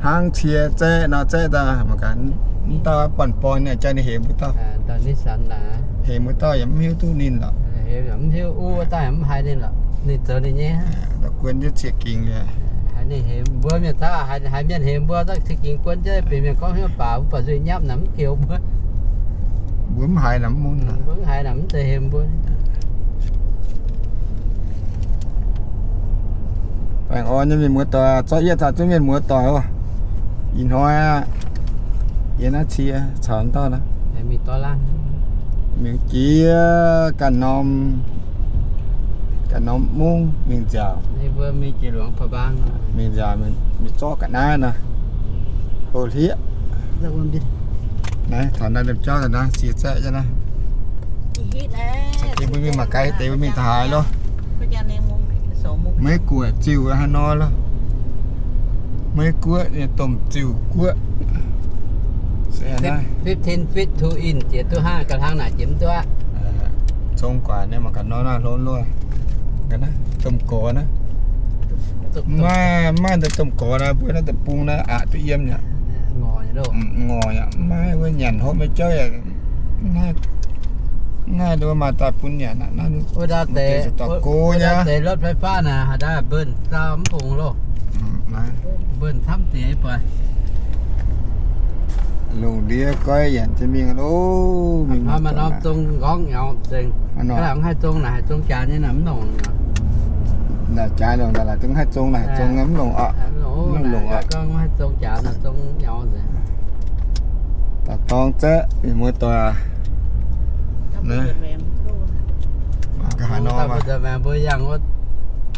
Hnangv cie zaeqv nor zaeqv daaih mangc gaax, mv dauh buonc-born nyei jaa ninh hemx mbuo dauh. Hemx mbuo dauh yaac mv hiuv duqv ninh lorqc. Mv hiuv, uv daaih mv haiz ninh lorqc. Ninh zoux ninh nyei. Guon jienv cie gingx liuz. Ninh hemx mbuo mienh, haiz mienh hemx mbuo zungv cie gingx guon jienv, benx mienh gorngv hiuv baac mbuo baac nzuih nyapv naaic mv keux mbuo. Mbuo mv haiz naaic mv mun, mbuo mv haiz naaic mv zeiz hemx mbuo. Baengh orn nyei mienh muoz doic, zorqv yie caux zungv mienh muoz doic oc. Ih hnoi aqv, yie naaiv cie caux dauh naaiv mingh jiex ganh norm, ganh norm mungv mingh nziaauc, mingh nziaauc mingh zorqv ga'naaiv nor, hlo hlieqv. Naaiv taux naaiv liemh jauv naaiv cie zaeqv nyei naaiv. Deix mbuo mingh mangc gaax, deix mbuo mingh taux haaix loh. Meiv guoqv ziuh hnangv nor loh. Meiv guoqv nyei domh ziuh guoqv. Fifteen feet two inch jiex duqv hnangv ga'hlang naaic jiex mv duqv aqv. Zong guaax nyei mangc gaax nor naaiv hlo loh. Domh gorx naaiv. Maiv, maiv maaih domh gorx naaiv, mbuo naaiv deic-bung naaiv aqc duqv yiem yaac ngorc yaac, maiv wuov nyanc hopv nyei jauv yaac mv haih, mv haih maaih daaih bun nyanc aqv. Naaiv deix รถไฟฟ้า naaic haaix daaih mbuonx zaux mv bungx loh. Mbuonx camv deix buatc. Longc ndiev goiv yienc jienv mingh loh. Mingh maaih norm zong nqorngv nyaux nzengc. Mv haih zong naaic, haih zong jaax nyei naaic mv longc. Naaic jaax longc naaic, zungv haih zong naaic, zong mv longc oc. Mv longc oc. Mv haih zong jaax naaic, zong nyaux nzengc. Daaih dorng zaeqv mienh muoz doic. Mbuo yangh wuov,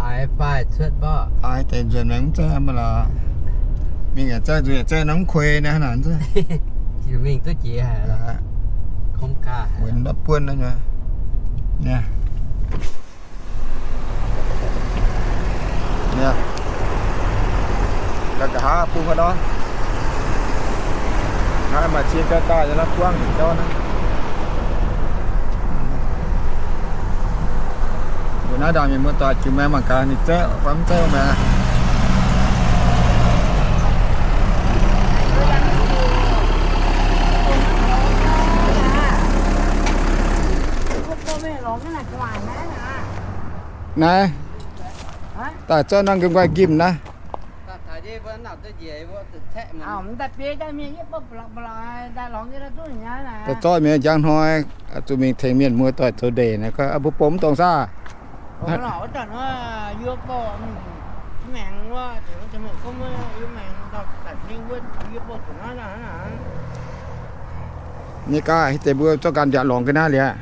aaix fai cuotv mborqv. Aaix deix nzuonx maengx mv zaeqv mv lorqc. Mingh yaac zaeqv, nzuonx yaac zaeqv nor mv kuei naaiv naaic. Mingh duqv jiex haic. Wenx mv buonv naaiv nyei. Ga'haav bung ga'ndorm. Naaiv maaih cie jauv daaih nyei la'buangv jauv naaiv. Mbuo naaiv ndaangc mienh muoz doic jiu maengx mangc gaax ninh zaeqv fai mv zaeqv maengx. Naaiv, daaih zorqv norm nqemh nqoi nqimh naaiv. Daaih zorqv mienh njang hnoi, zuqc mingh tengx mienh muoz doic zoux ndeic naaiv, mbuo bom mv dongh saah? Nyei gaax, deix mbuo zorqv ganh nziaauc lorngx ga'naaiv liuz,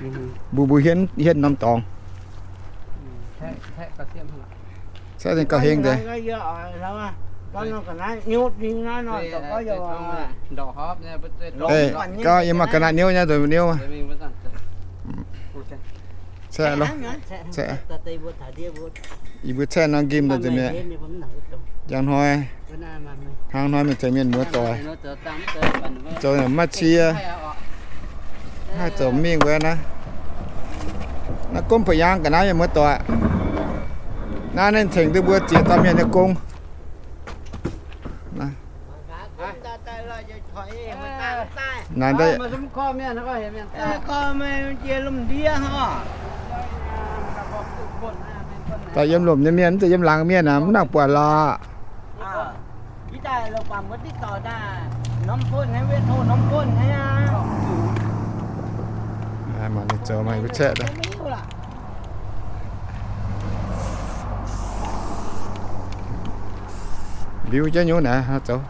mbuo mbuo hietv hietv norm dorngx. Caeqv gauh heng deix. Gauh yie maaih ga'naaiv niouv nyei, nzunc niouv. Caeqv loh. Caeqv. Yie mbuo caeqv norm nqimh daaih nzunc mi'aqv. Njang hnoi, hnangv hnoi mingh tengx mienh muoz doic. Zoux maiv cie. Haih zoux mingh wuov naaiv. Naaiv gomv buoc yaangh ga'naaiv mienh muoz doic. Naaiv ninh tengx duqv mbuo ziex dauh mienh nyei gong. Naaiv daaih yiem lomc nyei mienh, mv zeiz yiem laangz mienh aqv, mv nangc buatc lorqc. Mangc ninh zoux, mangc ninh mbuo caeqv. Liuz jienv nyungc naaiv zoux.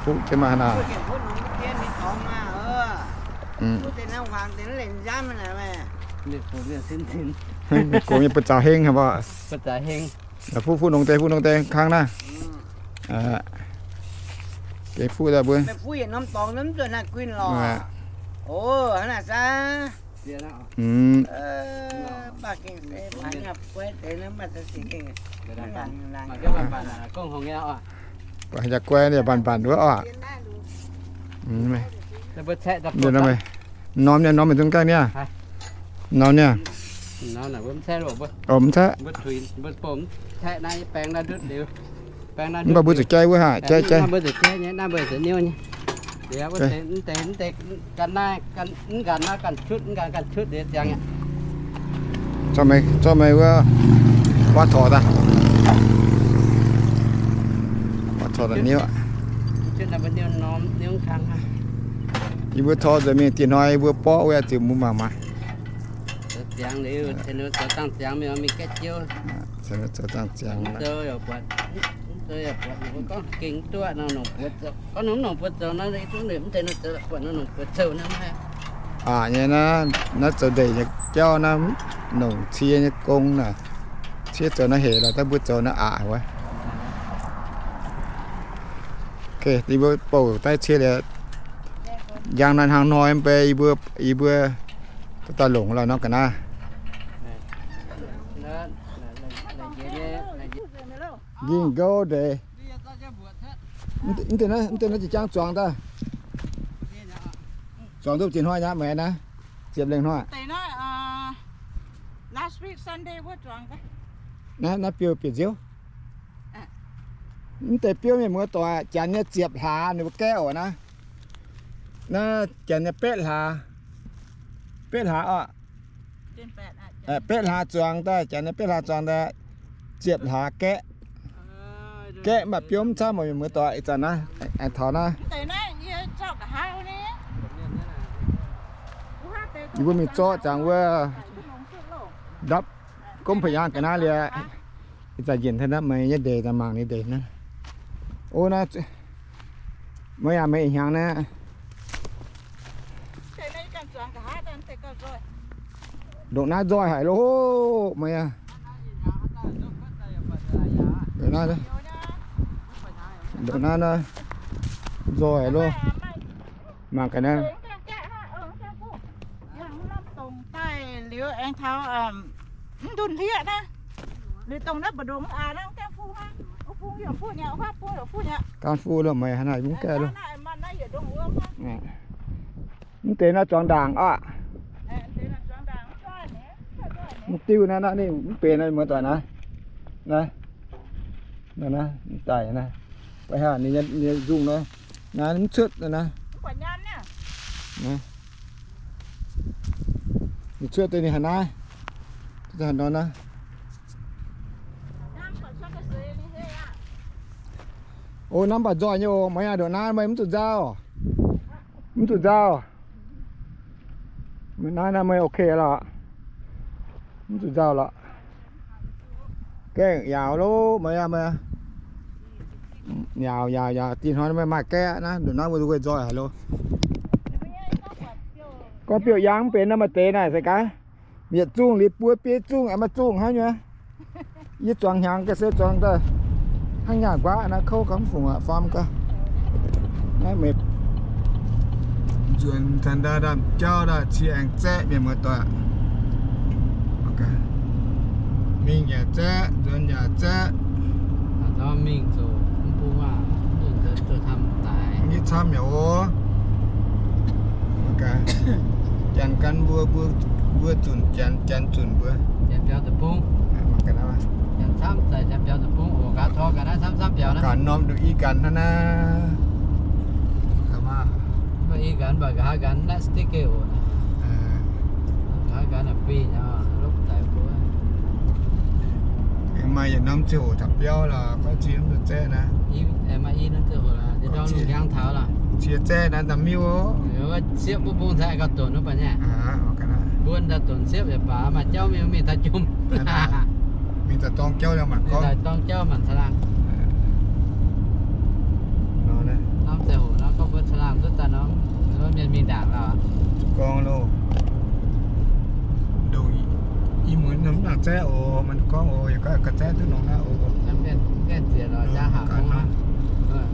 Fuqv jienv maaih naaic. Mienh gox nyei buoz-zaux heng haic mbuo. Fuqv fuqv nongx deix, fuqv nongx deix kangv naaiv. Gengh fuqv daaih mbuo. Baac yaac guai, yaac mbanc-mbanc wuov oc. Norm niaa, norm maiv zungv gaengh niaa. Norm niaa. Mv caeqv. Mv baac mbuo zuqc jaiv wuov haic, jaiv jaiv. Mbuo zuqc jaiv nyei, naaiv mbuo zuqc niu nyei. Zorqv meih, zorqv meih wuov, waav torc daaih. Waav torc daaih niu. Yie mbuo tor nzengc mingh dieh hnoi yie mbuo borqv wuov ziouc mbuo mangc maah. Aqc nyei naaiv, naaiv zoux ndeic nyei jauv naaiv, nongc cie nyei gong naaic. Cie zoux naaiv hec lorqc, daaih mbuo zoux naaiv aqc wuov. Yie mbuo bouh daaih cie liuz, njang naaiv hnangv hnoi mv bei yie mbuo, yie mbuo daaih longc lorqc nor ga'naaiv. Ging gouv ndeic. Mv deix naaiv, mv deix naaiv jiex jangv zuangx daaih. Zuangx duqv ziex hnoi nyei meih naaiv, ziepc lengh hnoi. Naaiv, naaiv biouv bieqc nziouv. Mv deix biouv mienh muoz doic, janx nyei ziepc hlaax ninh mbuo gaeqv oc naaiv. Naaiv janx nyei betv hlaax, betv hlaax oc. Betv hlaax zuangx daaih, janx nyei betv hlaax zuangx daaih, ziepc hlaax gaeqv. Gaeqv mv baac biouv mv camv oc mienh muoz doic, ih zanc naaiv, aengx taux naaiv. Yie mbuo mingh zorqv ziangx wuov ndapv gomv pa'yaangh ga'naaiv liuz, ih zanc njiec taux ndapv meih nyei ndeic, mangc ninh ndeic naaiv. O, naaiv meih yaac meih hnyangx naaiv. Ndongc naaiv nzoih haic loh, meih aac. Ndongc naaiv, ndongc naaiv nzoih haic loh. Mangc ga'naaiv. Gaanv fuqv loh meih, hnangv naaiv mv gaengh loh. Mv deix naaiv zuangx ndaangc aqv. Mv diuh naaiv, naaiv ninh mv benx naaiv muoz doic naaiv. Naaiv, naaiv, naaiv mv daic naaiv. Ba'hnangv ninh nyei nzungh naaiv, naaiv mv cuotv naaiv. Ninh cuotv deix ninh haaix naaiv, haaix nor naaiv. O, namv baac nzoih nyei oc. Meih aac, ndongc naaiv meih mv zuqc nzauh. Mv zuqc nzauh. Naaiv naaiv meih ok lorqc. Mv zuqc nzauh lorqc. Gaengh yaauc loh, meih aac, meih. Yaauc, yaauc, yaauc. Dinh hnoi meih maaih gaeqv naaiv, ndongc naaiv mbuo zuqc nzoih haic loh. Gorngv biouv yangh mv benx naaiv maaih deix naaic se gaax. Yietc zungh liuz buo biei zungh aengx maaih zungh hnangv nyei. Yie zuangx hnyangx ga'sie zuangx daaih hnangv nyaah nquaqv naaiv kouv gaax mv fungc aqv, faam gaax. Naaiv meih nzuonx taux ndaaih ndaamv-jauv daaih cie aengx zaeqv mienh muoz doic. Mingh yaac zaeqv, nzuonx yaac zaeqv. Mingh zoux mv bung aac, mv camv yaac oc. Janx gan mbuo, mbuo zunc janx, janx zunc mbuo. Janx biaux deic-bung. Janx camv zaic janx biaux deic-bung oc, gaax tor gaax naaiv camv camv biaux naaiv. Gaax norm nduqc i gaax hnangv naaiv. Mv baac i gaax mv baac nqa'haav gaax naaiv stikv geh oc. Nqa'haav gaax naaic buih nyei, lopv daic mbuo. Aengx maaih yietc norm ziouc taux biauv lorqc, gorngv cie mv zuqc zaeqv naaiv. Maaih i norm ziouc lorqc, ndorm lungh ndiangx taux lorqc. Cie zaeqv naaiv daaih miuc oc. Siepv mbuo bung caux gauh donx wuov baac nyei. Mbuo daaih donx siepv yaac baac maaih jauv mingh, mingh taux jomc. Mingh daaih dorng jauv yaac mangc gorngv. Daaih dorng jauv mangc caangh laangh. Norm ziouc hoc nor gorngv mbuo caangh laangh duqv daaih nor, mienh mingh ndaangc lorqc. Gorngv loh. Ndongc i muonz mv nangc zaeqv oc, mienh gorngv oc, yie ganh ga'zaeqv duqv nongx naaiv oc.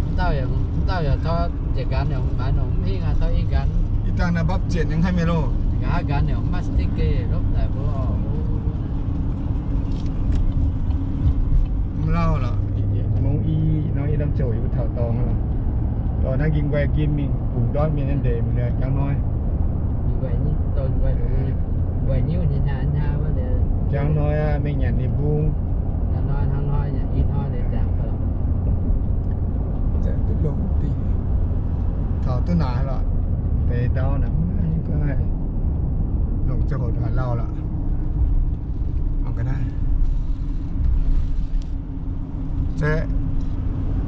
Mv dauh yaac, mv dauh yaac tov njiec nqanx yaac hmz haaix nongx, mv hingh haaix dauh i nqanx. I dangh naaiv mbapv zietc nyei haiv mienh loh. Nqa'haav nqanx yaac mv maaih stikv geh lopv daic mbuo oc. Mv lauh lorqc, mungz i nor i lamh ziouc yie mbuo taux dorngx lorqc. Dorh naaiv ging nquaih gim mingh bungx ndortv mienh nyei ndeic mingh liuz jangv hnoi. Nquaih nyiuv nyei hnyaa hnyaa wuov. Njang hnoi mingh nyanc ninh mbung. Taux duqv naaic lorqc, deix ndau naaic, longc ziangh hoc nduqc haaix lauh lorqc. Mangc ga'naaiv. Zaeqv,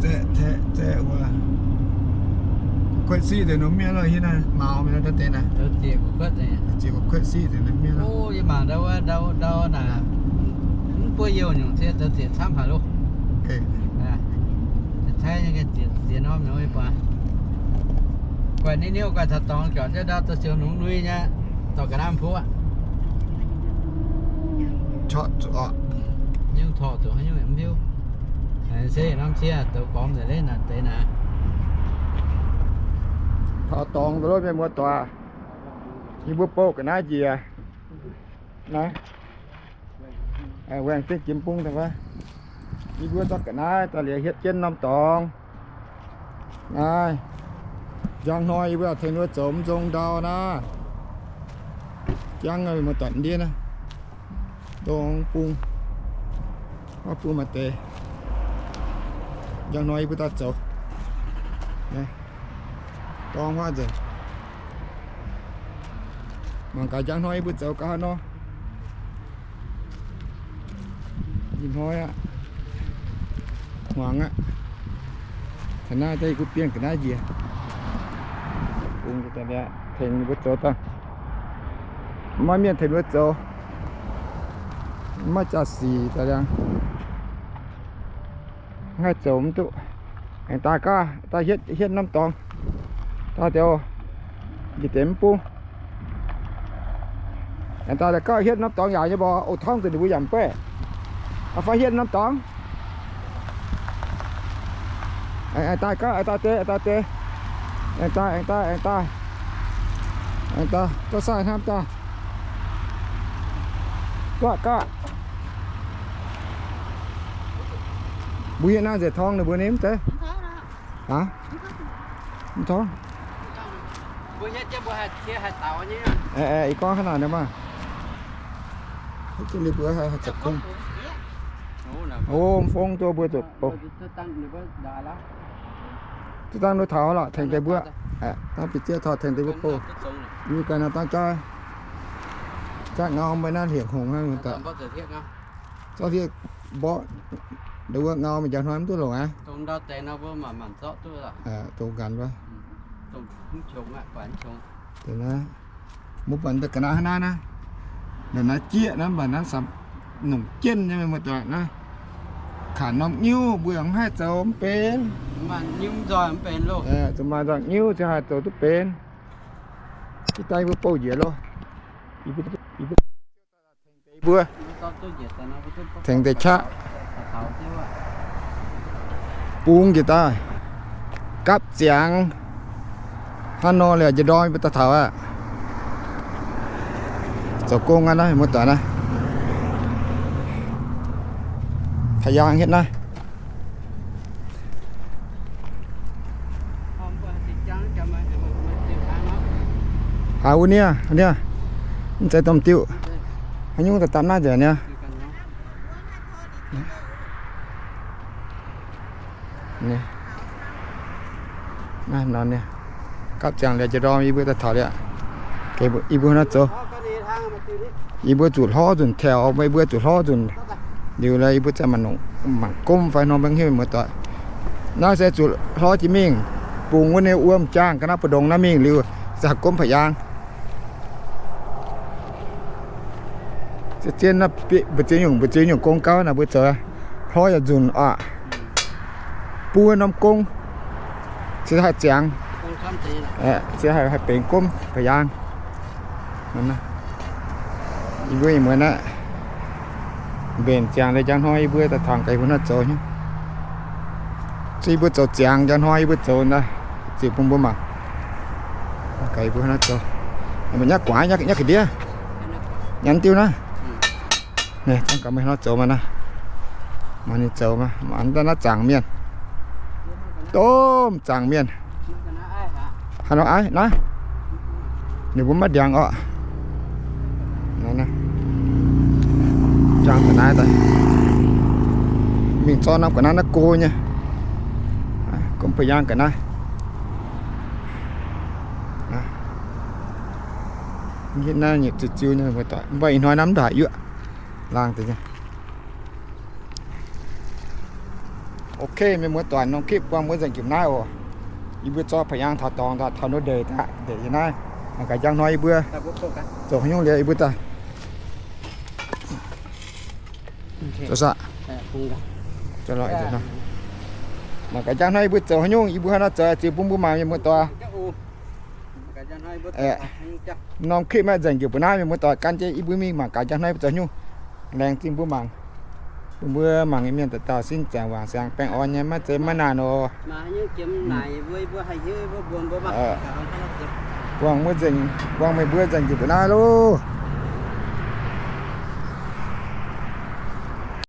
zaeqv, zaeqv wuov. Kuotv siqv deix norm miev lorqc, hiuv naaiv mauz miev lorqc, deix naaiv. Ziec kuotv siqv deix norm miev lorqc. Yie mangc ndau wuov, ndau, ndau naaic, mv buov youh nyungc, ziec zoux ziec camv haic loh. Ziex norm nyei, guaih niuv niuv, guaih taux dorngx juangc jienv ndau, zoux ziouc nungx nui nyei, dorh ga'naaiv mv puov. Nyungc torqv zuqc haaix nyungc yaac mv hiuv. Se norm cie zoux gormx nzengc leiz naaic deix naaic. Taux dorngx nzengc loh mienh muoz-doic. Yie mbuo bouh ga'naaiv njiec naaiv. Waengh zengv jiex mbung daaih wuov. Yie mbuo zorqv ga'naaiv daaih liuz hietv jienv norm dorngx. Naaiv, njang hnoi yie mbuo tengx ninh mbuo zoux mv nzong ndau naaiv. Jangv muoz-doic ndiev naaiv, dongh bung, huaav bung maaih deix. Njang hnoi yie mbuo daaih zoux, dorng huaav nzengc. Mangc gaax njang hnoi yie mbuo zoux gau haaix nor. Ih hnoi aqv, hmuangx aqv. Taux naaiv daaih yie mbuo bienh ga'naaiv njiec. Bung tengx ninh mbuo zoux daaih. Maiv maaih mienh tengx ninh mbuo zoux. Maiv maaih jaa-sic daaih liangx. Mv haih zoux mv duqv. Aengx daaih gaav, daaih hietv, hietv norm dorngx. Daaih deix, njiec deix mv bung. Aengx daaih la'gauv hietv norm dorngx yaac nyei mborqc, oix torngv nzengc ninh mbuo yaac mv baeqc. Fai hietv norm dorngx. Aengx daaih gaav, aengx daaih deix, aengx daaih deix. Aengx daaih, aengx daaih, aengx daaih. Aengx daaih, dorh saah hnamv daaih. Guaqv gaav. Mbuo hietv naaiv nzengc torngv ninh mbuo nyei mv zeiz? Aav, mv torngv. Ih gorngv hnangv naaic nor maah. Mbuo, o, mv fong duqv mbuo zuqc bouh. Duqv dangh nduqc taux lorqc, tengx deix mbuo, dangh bieqc zieqv taux tengx deix mbuo bouh. Mbuo ganh naaiv dangh jaav, jaav ngau mbuo naaiv hlieqv hngongx hnangv. Zorqv hlieqv mborqv, ndau wuov ngau mingh njang hnoi mv duqv longc aqv. Dongh nganc wuov. Mbuo buatc ga'naaiv hnangv naaiv, naaiv jieqv naaiv, mv baac naaiv samx nongc jienv nyei, mienh muoz-doic naaiv. Kangx norm nyiuv mbuo yaac mv haih zoux mv benx. Zuqc maaih nzangc nyiuv ziouc haih zoux duqv benx. Ih daaih mbuo bouh njiec loh. Mbuo tengx deix qaqv, bung njiec daaih, gapv ziangx hnangv nor liuz, njang ndorm mbuo daaih taux aqv. Zoux gong aqv naaiv, muoz-doic naaiv. Ka'yaangh hietv naaiv. Haaix wuov niaa, niaa, mv zeiz domh diuh. Haaix nyungc daaih dapv naaiv nzengc niaa. Naaiv nor niaa, gapv ziangx liuz njang ndorm yie mbuo daaih taux liuz, yie mbuo naaiv zoux. Yie mbuo zuqc hlorv nzunc taux, meih mbuo zuqc hlorv nzunc liuz, yie mbuo zaah mangc gomv fai nor mv hiuv, muoz-doic. Naaiv se zuqc hlorv jiex mingh, bungx wuov nyei wuom jaangh ga'naaiv mbu'ndongx naaiv mingh liuz, zaah gomv pa'yaangh. Zien naaiv mbu'ziex nyungc, mbu'ziex nyungc gong gauv naaic mbuo zoux, hlorv yaac nzunc aqv. Buo norm gong se haih ziangx, se haih benx gomv pa'yaangh. Yie mbuo muonz aqv, mbenc ziangx liuz njang hnoi yie mbuo daaih tangx gaax yie mbuo hnangv zoux nyei. Se yie mbuo zoux ziangx njang hnoi yie mbuo zoux naaiv, ziux bun mbuo mangc. Gaax yie mbuo hnangv zoux. Mbuo nyaqv guaax nyaqv ga'ndiev, nyaqv diuh naaiv. Ninh zangv gaax meih hnangv zoux maah naaiv. Mangc ninh zoux maah, mangc daaih naaiv zaangc mienh, domh zaangc mienh. Haaix nor aiv naaiv, ninh mbuo maiv ndiangx orqc. Naaiv, Yangh ga'naaiv daaih, mingh zorqv norm ga'naaiv naaiv go nyei. Gomv ba'yaangh ga'naaiv. Hitv naaiv nyiemc ziu-ziu nyei, mv baac ih hnoi naaiv mv ndaaih yuoqv, laangh deix nyei. Ok, mienh muoz-doic, norm clip buangh mbuo nzengc jomc naaiv oc. Yie mbuo zorqv ba'yaangh taux dorngx daaih, taux nor ndeic daaih, ndeic nyei naaiv. Mangc gaax njang hnoi yie mbuo zoux haaix nyungc liuz yie mbuo daaih. Mangc gaax njang hnoi yie mbuo zoux haaix nyungc, yie mbuo hnangv nor zoux ziux bun mbuo mangc, mienh muoz-doic. Norm clip maiv nzengc jomc mbuo naaiv, mienh muoz-doic, gan jienv yie mbuo mingh mangc gaax njang hnoi mbuo zoux haaix nyungc. Laengz zingh mbuo mangc, bun mbuo mangc nyei mienh dauh dauh sin zaangc wangc siangx baengh orn nyei, maiv zeiz maiv naanh oc. Buangh mbuo nzengc, buangh meih mbuo nzengc jomc mbuo naaiv loh.